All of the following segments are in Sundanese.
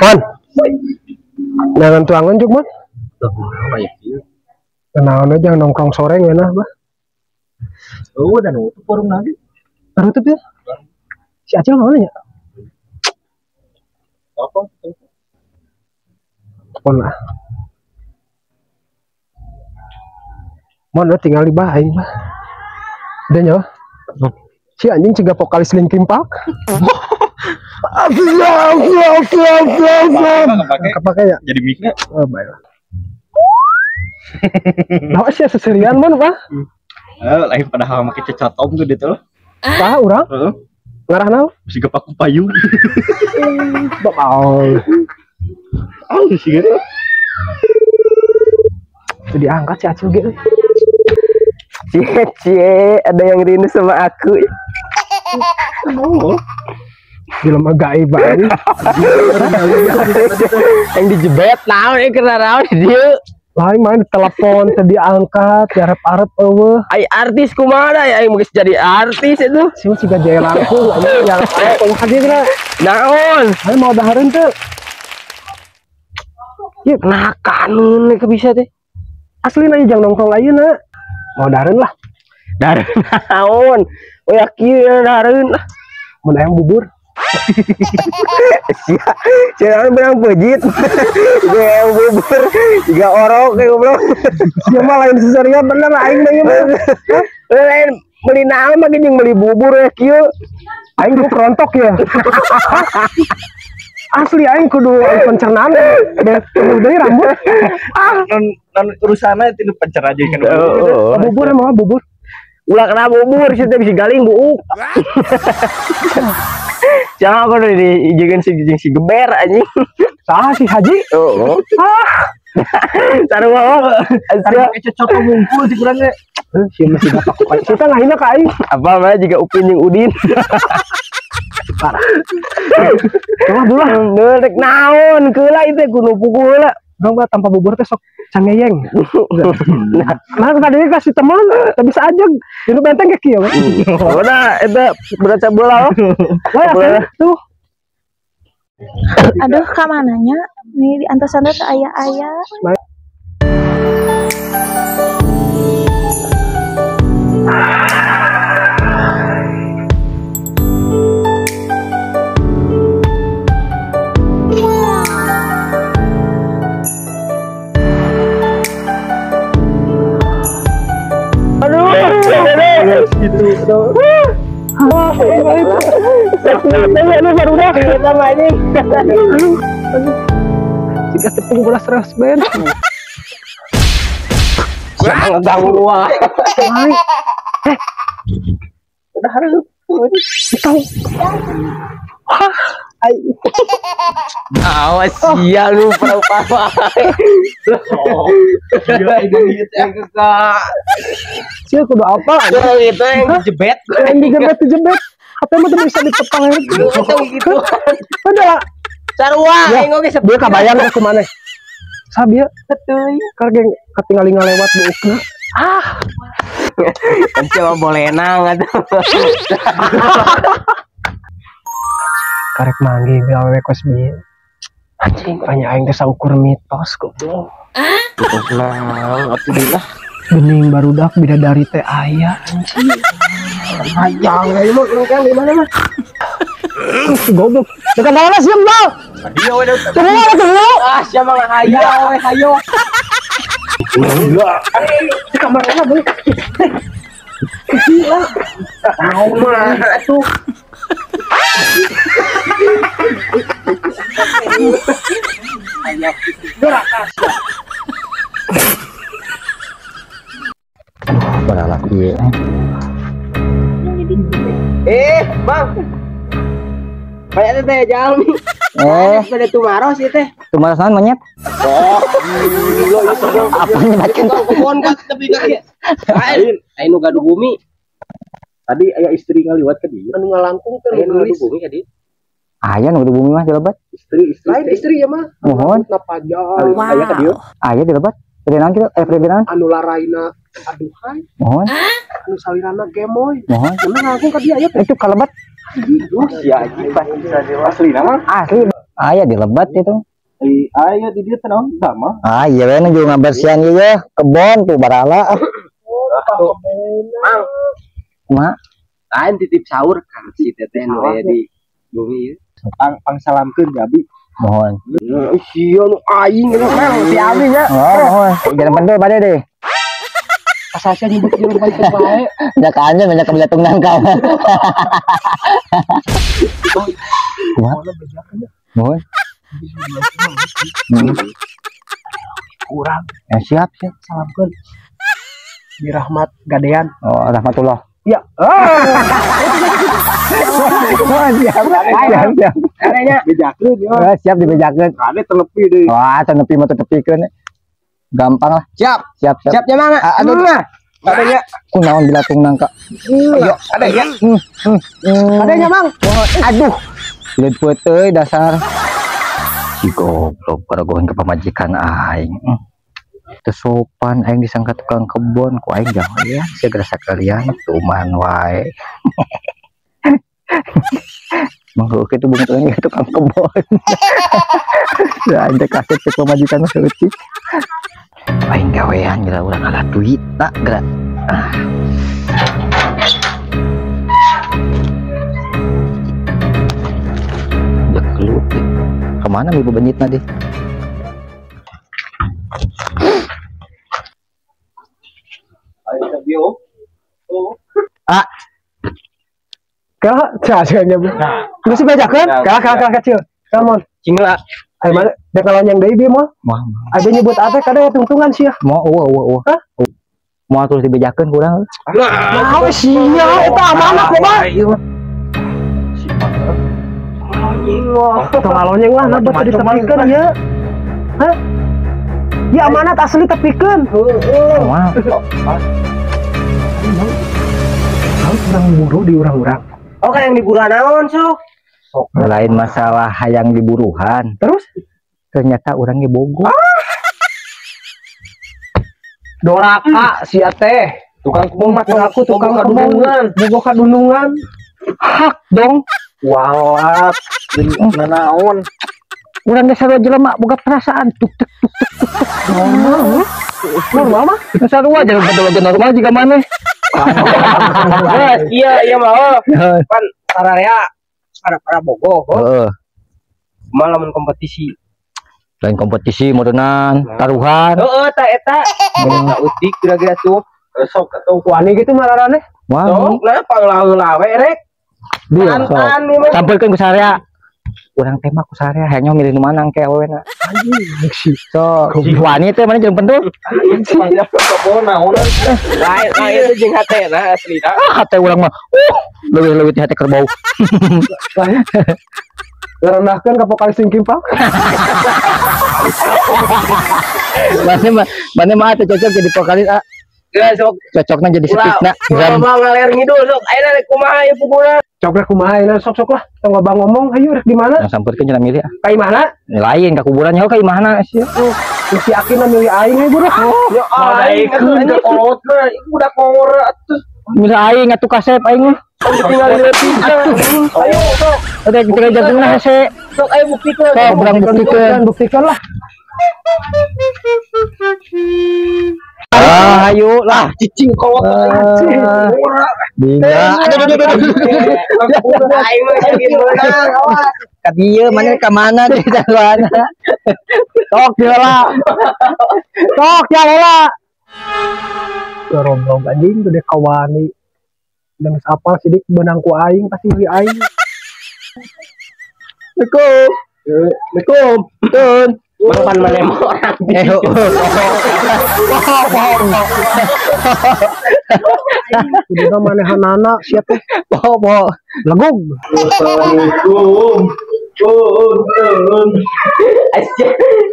Mon. Jangan tuangan juk, Mon. Kenaon aja nongkrong sore ngeunah, bah. Oh, udah nutup warung lagi. Nutup ya? Si Acil mana ya? Apa? Telepon lah. Mon, udah tinggal di bah aing, bah. Udah nyawa. Si anjing cegah vokalis Linkin Park. Kepake ya? Jadi mic-nya. Oh, baiklah. Nah, sih seserian mon, Pak. Lain padahal make cecatom gede tuh. Tah urang? Heeh. Ngarah naon? Bisi gepak ku payung. Bakal. Ah, sih gitu. Itu diangkat si Acil ge. Cie, cie, ada yang rindu sama aku. Oh. Jelema gaib banget. Yang dijebet naon ieu keur naon di dieu. Lain main telepon teu diangkat, diarep-arep eueuh. Ai artis kumaha da aing geus jadi artis itu. Si mah siga jaya langkung anjing yang tong hadir naon? Aing mau dahareun teu? Ieu nah kanun ke bisa teh. Aslina ieu jang nongkrong ayeuna. Mau dahareun lah. Dahareun naon? Oh ya kieu dahareun lah. Mun ayam bubur. Sia, sia benang pejit. Juga bubur, juga orok kayak goblok. Sia mah lain seseria bener aing mah ieu mah. Lain beli naon mah jeung beli bubur ya kieu. Aing kudu kerontok ya. Asli aing kudu pencernaan deui rambut. Ah, non urusanna itu pencer aja kan. Bubur emang bubur. Ulah kena bubur sih teh bisa galing buuk. Jangan aku udah dijegin si si geber anjing. Salah si Haji. Oh. Ah. Sarua. Sarua cocok ngumpul sih kurang ge. Si masih dapat kita ngahina ka aing. Apa mah juga Upin jeung Udin. Parah. Coba dulu lah. Rek naon keula ieu teh kudu pukul heula. Urang mah tanpa bubur teh sok cangeyeng. Nah, tadi kasih teman, tak bisa aja. Dulu benteng ke kieu. Udah, eta beraca bola. Wah, tuh. Aduh, ka mananya? Nih di antasan teh aya-aya. Gitu. Jika tepung bola seras ben. Jangan ganggu gua. Udah harus. Tahu. Awas sia lu papa. Sia kudu apa? Itu yang dijebet. Yang dijebet. HP mah tuh bisa ditepang gitu. Udah. Sarua aing oge sepi. Dia kabayang ku maneh. Sabia betul. Kargeng katingali ngalewat buukna. Ah. Kan cuma bolenang atuh. Karek manggi gawe kos bieu. Anjing banyak aing teh saukur mitos goblok. Mitos naon atuh dina. Bening barudak bidadari teh aya anjing. Hayang aing mah urang di mana mah. Goblok. Dekat mana sih, Bang? Dia we tunggu. Ah, siapa ngahayang we hayo. Enggak. Di kamar mana, Bang? Gila. Naon mah atuh. Bang. Banyak teh jalan nih. Pada tumaros ieu teh. Tumaros naon monyet? Oh, apa nyebatkeun? Kebon kan tapi ka ieu. Lain, aya nu gaduh bumi. Tadi aya istri ngaliwat ka dieu. Anu ngalangkung teh nu gaduh bumi ka dieu. Aya nu gaduh bumi mah di lebat. Istri, istri. Lain istri ya mah. Mohon. Panjang. Aya ka dieu. Aya di lebat. Bade naon kitu? Bade naon? Anu laraina aduhai. Mohon. Anu salirana gemoy. Mohon. Anu ngalangkung ka dieu aya teh. Itu ka lebat. Ya anjing pasti bisa asli nama. Asli. Aya di lebat itu. Aya di dieu teh naon sama. Ah iya we nuju ngabersihan ieu ye, kebon tuh barala. Mang. Ma, lain titip sahur kan si teteh nu aya di bumi ieu. Pang salamkeun Gabi. Mohon. Sia nu aing geus mang si Abi nya. Oh, mohon. Jangan pendel bade deh. Asasnya nyebut jeung bae bae. Banyak anjing banyak kebelatung nangka. Mohon. Kurang. Ya, siap, siap. Salamkeun. Di Rahmat Gadean. Oh, Rahmatullah. Ya. Oh, siap. Siap, siap. Adanya bejakeun ya. Siap dibejakeun. Kade telepi deui. Wah, tenepi mah tetepikeun. Gampang lah. Siap. Siap, siap. Siap nya mana? Aduh. Adanya. Kunaon bilatung nangka. Ayo, adanya. Adanya, Mang. Aduh. Lihat peuteuy dasar. Si goblok paragohan ke pamajikan aing. Teu sopan aing disangka tukang kebon ku aing jangan ya segera sekalian tuman wae. Mang oke tuh bunga tukang tukang kebon. Ya aing teh kaset ke pamajikan mah saeutik. Aing gawean geura urang ala duit tak geura. Gelut. Kemana mi bebenyitna deh? Ah. Kala cia nya. Geus bejakeun? Kala kala kecil. Come on. Cingla. Ayo mana? Dek kalau yang deui bieu mah. Ada nyebut ate kada tungtungan sia. Mau eueuh eueuh. Hah? Mau terus dibejakeun kurang. Nah, sia eta amanah kumaha? Tong alonyeng lah, nah buat ditepikeun ya. Hah? Ya amanat asli tepikeun. Heeh. Wah. Urang buru di urang-urang. Oh, kan yang diburu naon sok? Lain masalah hayang diburuhan. Terus ternyata orangnya bogo. Doraka sia teh. Tukang kebon mah aku tukang kebon. Bogo kadunungan. Hak dong. Walat nanaon. Urang geus sarua jelema boga perasaan tuk tuk tuk tuk tuk. Normal. Normal mah. Sarua jelema bedol normal jiga maneh. Iya iya mah. Pan sararea para bogo. Heeh. Malam kompetisi. Lain kompetisi modenan, taruhan. Heeh, ta eta. Eta utik kira-kira tuh. Sok atuh wani gitu mararane. Wani. Sok nah panglawe rek. Tampilkeun ku sarea. Urang teh mah ku sarea hayang milih nu mana engke awewena. Anjing sih. So, wani teh mana jeung pentul? Lain lain itu jeung hatena aslina. Ah, hate urang mah. Leuwih-leuwih teh hate kerbau. Ngarendahkeun ka vokalis Linkin Park. Mana mah teh cocok jadi vokalis ah. Geus sok cocokna jadi setikna. Ulah ngaler ngidul sok ayeuna rek kumaha ieu puguna. Cok rek kumaha ayeuna sok-sok lah. Tong loba ngomong hayu rek di mana? Yang sampeurkeun cenah milih ah. Ka imahna? Lain ka kuburan nyaho ka imahna sia. Si Akin mah milih aing we buruh. Ya aing atuh kolotna ieu budak ngora atuh. Milih aing atuh kasep aing mah. Tinggal leutik. Ayo sok. Udah tinggal jagungna hese. Sok ayo buktikeun. Sok urang buktikeun. Buktikeun lah. Ah, ayo lah cicing kolot. Binga. Aduh aduh aduh. Aing mah jadi meunang awas. Ka dieu mana ka mana deh jalan. Tok heula. Tok ya heula. Goromblong anjing gede kawani. Dan apal sidik benang ku aing pasti beli aing. Assalamualaikum. Assalamualaikum. Tun. Makan mana mau orang. Udah manehanana siap teh. Poho. Legug. Assalamualaikum. Tun.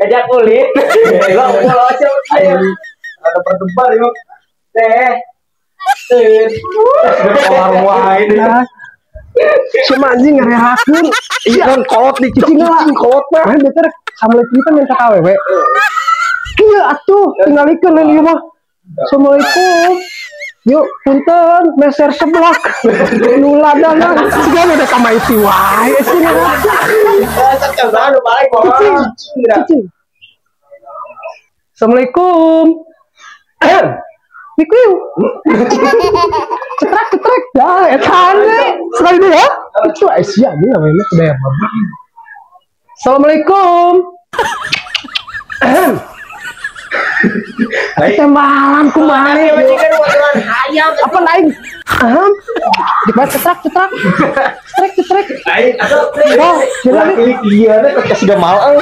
Ajak kulit. Lo aja. Ada berdebar yuk. Teh. Teh. Keluar wae. Cuma anjing ngarerakeun. Iya kan kolot di cicing kolot mah. Mah beter samle kita minta ka awewe. Kieu atuh tingalikeun lain ieu mah. Assalamualaikum. Yuk, punten, meser seblak. Nu ladana siga udah kamaiti wae sih. Cicing. Assalamualaikum. Miku. Cetrek cetrek. Ya, eta sekali dulu ya. Itu Aisyah ini namanya udah ya, Bapak. Assalamualaikum. Kita malam kumaha apa lain? Dibat cetrek cetrek. Cetrek cetrek. Oh, jelas iya kasih gamal.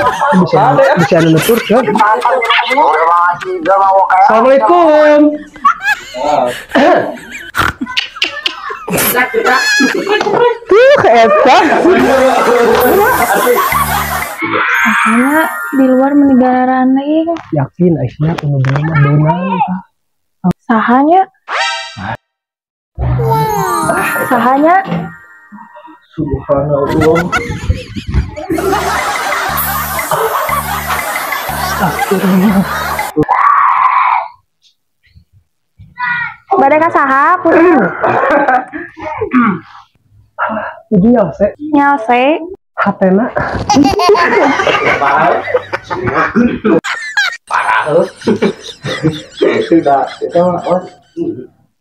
Bisa nutur ke. Assalamualaikum. Tuh eta. Makanya di luar menegara nih. Yakin Aisyah kudu mah beunang tah. Sahanya? Sahanya? Subhanallah. Astagfirullah. Bade ka saha pun? Uji nyalse. Nyalse. Hatena. Parah. Sudah, itu mah oh.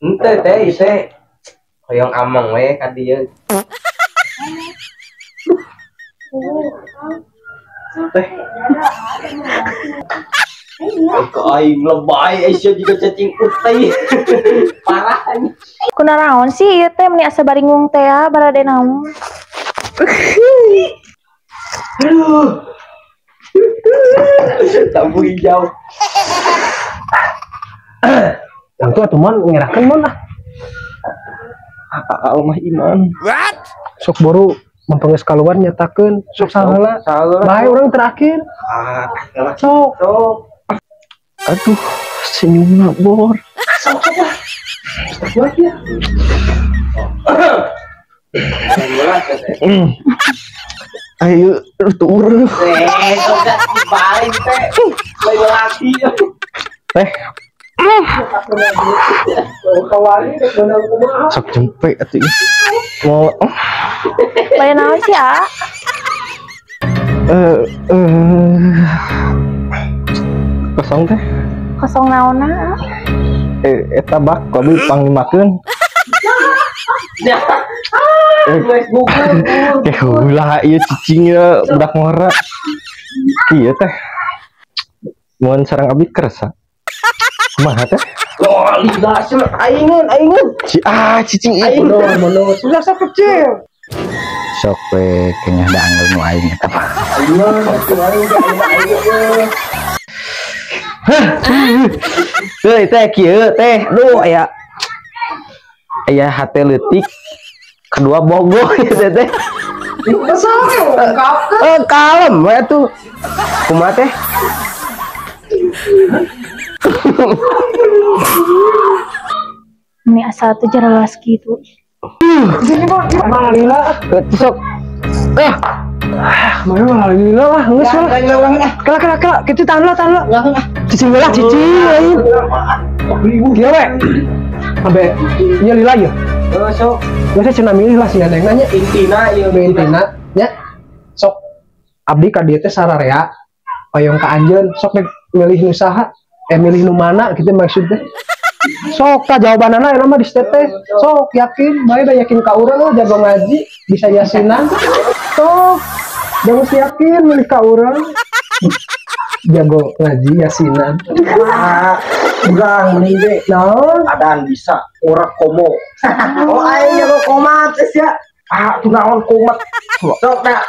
Ente teh ieu hoyong ameng we ka dieu. Teh. Ke aing lebay Aisyah juga cacing utai. Parah anjing. Kunaraon sih ieu teh meni asa baringung teh ya barade naon. Aduh. Lampu hijau. Yang tuh atuh mon ngerakeun mon ah. Almah iman. What? Sok boru mempenges kaluar nyatakeun sok saheula. Bae urang terakhir. Ah, sok. Sok. Aduh, senyumna bor. Sok sok lah. Buat ya. Ayo turun. Balik teh. Lain lagi. Teh. Sok jempe atuh. Mau Lain naon sih, ah? Kosong teh. Kosong naonna? Eta bak kudu panglimakeun. Ulah ieu cicing ieu budak ngora. Ieu teh. Mun sareng abdi kersa. Kumaha teh? Oh, lidah sih aingun aingun. Cicing ieu. Mono sudah sok kecil. Sok we kenyah da angel nu aing eta mah. Heuh teh kieu teh. Duh aya aya hate leutik kedua bogoh ieu teh. Kalem we atuh. Kumaha teh? Ini asa teu jelas kitu. Sini kok malah lila. Sok. Mana lila lah, geus lah. Kela kela kela, kitu tahan lah, tahan lah. Cicing lah, cicing lain. Kieu we. Sampai ieu lila ieu. Heeh, sok. Geus cenah milih lah si Neng nanya intina ieu intina nya. Sok abdi ka dieu teh sararea hoyong ka anjeun sok milih nu saha, milih nu mana kitu maksudnya. Sok ta jawabanana eta mah di teh. Sok yakin, bae da yakin ka urang lah jago ngaji, bisa yasinan. Sok da mesti yakin milih ka urang. Jago ngaji yasinan. Urang mending ge. Naon? Adan bisa ora komo. Oh aing jago komat geus ya. Ah, tuh naon komat. Sok da.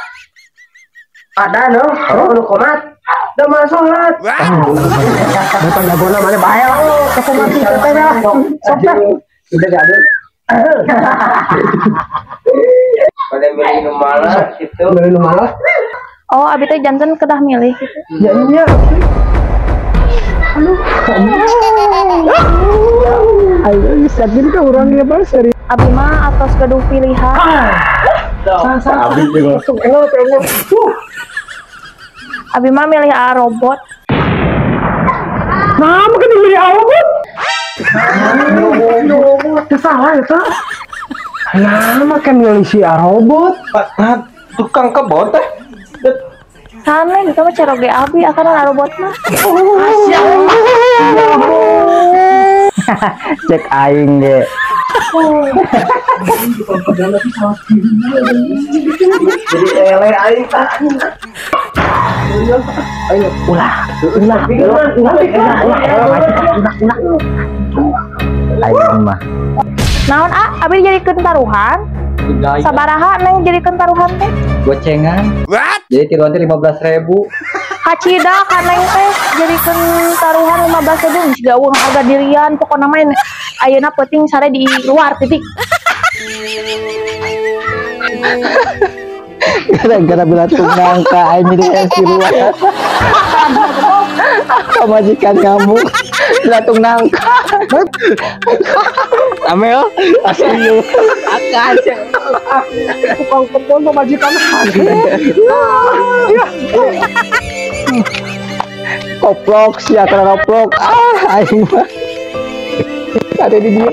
Adan heuh, nu komat. Da mah salat. Datang jagona mana bae lah. Sok mati teh lah. Sok teh. Udah jadi. Pada milih nu mana gitu. Milih nu mana? Oh, abi teh janten kedah milih gitu. Ya iya. Aduh. Ayo yakin ka urang ieu mah serius. Abi mah atos gaduh pilihan. Salah. Abi juga. Engel engel. Abi mah milih A robot. Nah, mungkin milih A robot. salah eta. Nah, make milih si robot. Nah, tukang kebon teh. Sana itu mah caroge abi akan robot mah. Cek aing ge. Jadi ele aing tah. Ulah, ulah, ulah, ulah, ulah, ulah. Aing mah. Naon ah, abi jadikeun taruhan? Sabaraha neng jadikeun taruhan teh? Gocengan. Jadi tiluan teh 15.000. Kacida ka neng teh jadikeun taruhan 15.000 geus gaweng harga dirian pokona mah ayeuna peuting sare di luar titik. Gara-gara belatung nangka aing jadi di luar. Pamajikan ngamuk belatung nangka. Amel asli lu. Akan tukang kebon pamajikan. Koplok sia kana koplok. Ah aing mah. Ada di dia.